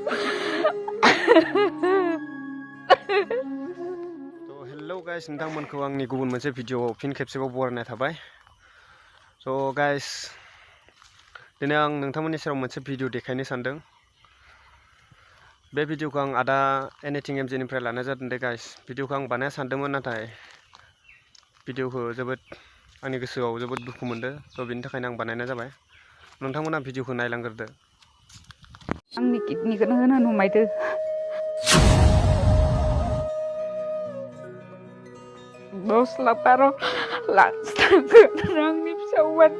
Hello guys नोंथांमोनखौ आंनि गुबुन मोनसे भिडिअआव फिन खेबसेबाव बरायनाय थाबाय। स' गाइस दिनै आं नोंथांमोननि सेराव मोनसे भिडिअ देखायनो सानदों। बे भिडिअखौ आं आदा एनिथिं एमजेनिफ्राय लानाय जादों दे गाइस। भिडिअखौ आं बानायनो सानदोंमोन नाथाय भिडिअखौ जोबोद आंनि गोसोआव जोबोद दुखु मोनदों। स' बेनि थाखायनो आं बानायनाय जाबाय। नोंथांमोना भिडिअखौ नायलांग्रोदो। आंनि किडनिखौनो होनो नुमायदो। 10 लाख 12 लाख थांगोन आंनि फिसावन।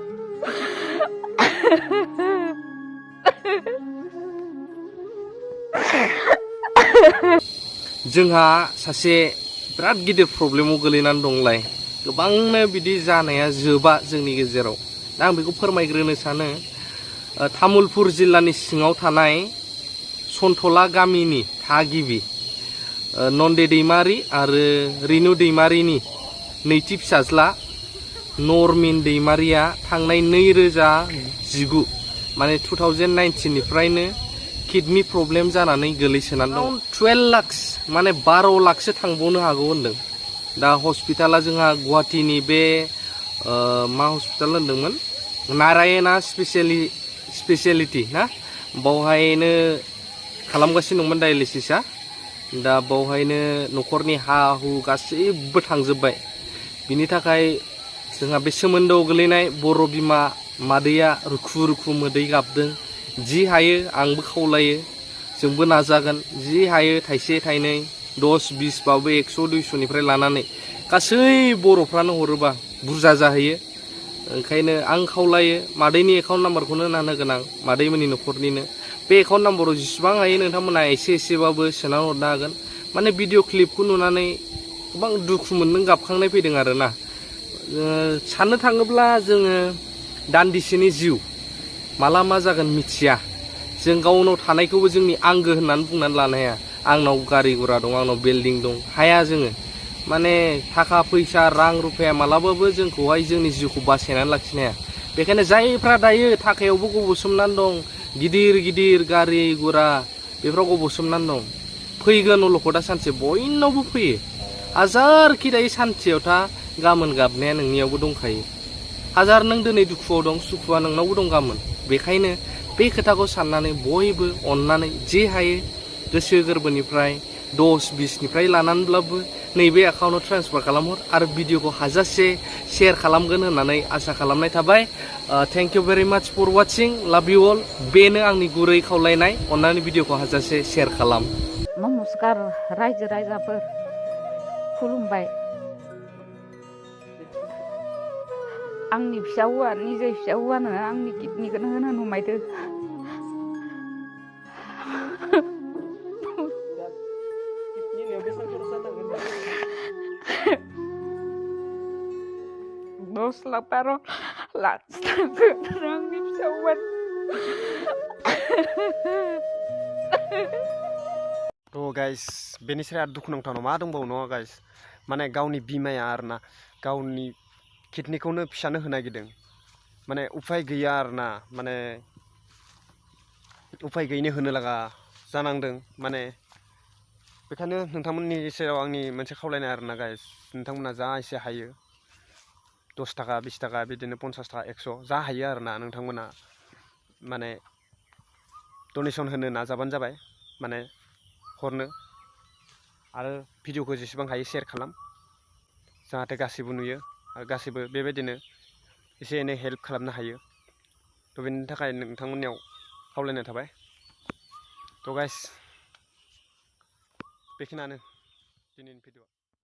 जोंहा सासे बिराद गिदिर प्रब्लेमाव गोलैनानै दंलाय। गोबांनो बिदि जानाया जोबा जोंनि गेजेराव। दा आं बेखौ फोरमायग्रोनो सानो। तामुलपुर जिल्लानि सिङाव थानाय सन्थला गामिनि थागिबि नन्दे दैमारि आरो रिनु दैमारिनि नैथि फिसाज्ला नरमिन दैमारिया थांनाय 2019 माने 2019 निफ्रायनो किडनि प्रब्लेम जानानै गोलैसोनानै दं। 12 लाख माने 12 लाखसो थांबावनो हागौ होनदों। दा हस्पिटाला जोंहा गुवाहाटीनि बे मा हस्पिटाल होनदोंमोन, नारायणा स्पेसियेलिटी ना, बावहायनो खालामगासिनो दंमोन डायलिसिसआ। दा बावहायनो न'खरनि हा हु गासैबो थांजोब्बाय। बिनि थाखाय जोंहा बे सोमोन्दोआव गोलैनाय बर' बिमा मादैया रुखु रुखु मोदै गाबदों। जि हायो आंबो खावलायो, जोंबो नाजागोन। जि हायो थाइसे थाइनै 10 20 बाबो 100 200 निफ्राय लानानै गासै बर'फ्रानो हरोबा बुरजा जाहैयो। ओंखायनो आं खावलायो मादैनि एकाउन्ट नाम्बारखौनो होना होगोन आं, मादैमोननि न'खरनिनो। बे एकाउन्ट नाम्बाराव जेसेबां हायो नोंथांमोना एसे एसेबाबो सोना हरनो हागोन। माने भिडिअ क्लिपखौ नुनानै गोबां दुखु मोनदों, गाबखांनाय फैदों आरोना। साननो थाङोब्ला जोङो दान्दिसेनि जिउ माला मा जागोन मिथिया। जों गावनाव थानायखौबो जोंनि आंगो होननानै बुंनानै लानो हाया। आंनाव गारि गुरा दं, आंनाव बिल्डिं दं, हाया जोङो। माने थाखा फैसा रां रुफाया मालाबाबो जोंखौहाय जोंनि जिउखौ बासायनानै लाखिनो हाया। बेखायनो जायफ्रा दायो थाखायावबो गब'सोमनानै दं, गिदिर गिदिर गारि गुरा बेफोराव गब'सोमनानै दं, फैगोन अलखदा सानसे बयनावबो फैयो। हाजारखि दायो सान्थियाव था, गाबोन गाबनाया नोंनियावबो दंखायो। हाजार नों दिनै दुखुआव दं, सुखुआ नोंनावबो दं गाबोन। बेखायनो बे खोथाखौ साननानै बयबो अननानै जे हायो गोसो गोरबोनिफ्राय 10 20 निफ्राय लानानैब्लाबो नैबे एकाउन्टआव ट्रेन्सफार खालामहर आरो भिडिअखौ हाजासे शेयार खालामगोन होननानै आसा खालामनाय थाबाय। थेंक इउ भेरि माच फर वाचिं, लाभ इउ अल। बेनो आंनि गुरै खावलायनाय, अननानै भिडिअखौ हाजासे शेयार खालाम। नमस्कार रायजो राजाफोर, खुलुमबाय। आंनि फिसा हौवा, निजे फिसा हौवानो आंनि किडनिखौनो होनो नुमायदो। दस लाख 12 लाख थांगोन आंनि फिसावन। थ' गाइस बेनिफ्राय आरो दुखुनांथाव मा दंबावो नङा गाइस। माने गावनि बिमाया आरोना गावनि किडनिखौनो फिसानो होनो नागिरदों। माने उफाय गैया आरोना, माने उफाय गैयैनो होनो लागा जानांदों। माने बेखायनो नोंथांमोननि सेराव आंनि मोनसे खावलायनाय आरोना गाइस, नोंथांमोना जा एसे हायो 10 थाखा 20 थाखा बिदिनो 50 थाखा 100 जा हायो आरोना नोंथांमोना माने डनेसन होनो नाजाबानो जाबाय। माने हरनो आरो भिडिअखौ जेसेबां हायो शेयार खालाम, जाहाथे गासैबो नुयो आरो गासैबो बेबायदिनो एसे एनै हेल्प खालामनो हायो। थ' बेनि थाखाय नोंथांमोननियाव खावलायनाय थाबाय। थ' गाइस बेखिनियानो दिनैनि भिडिअ।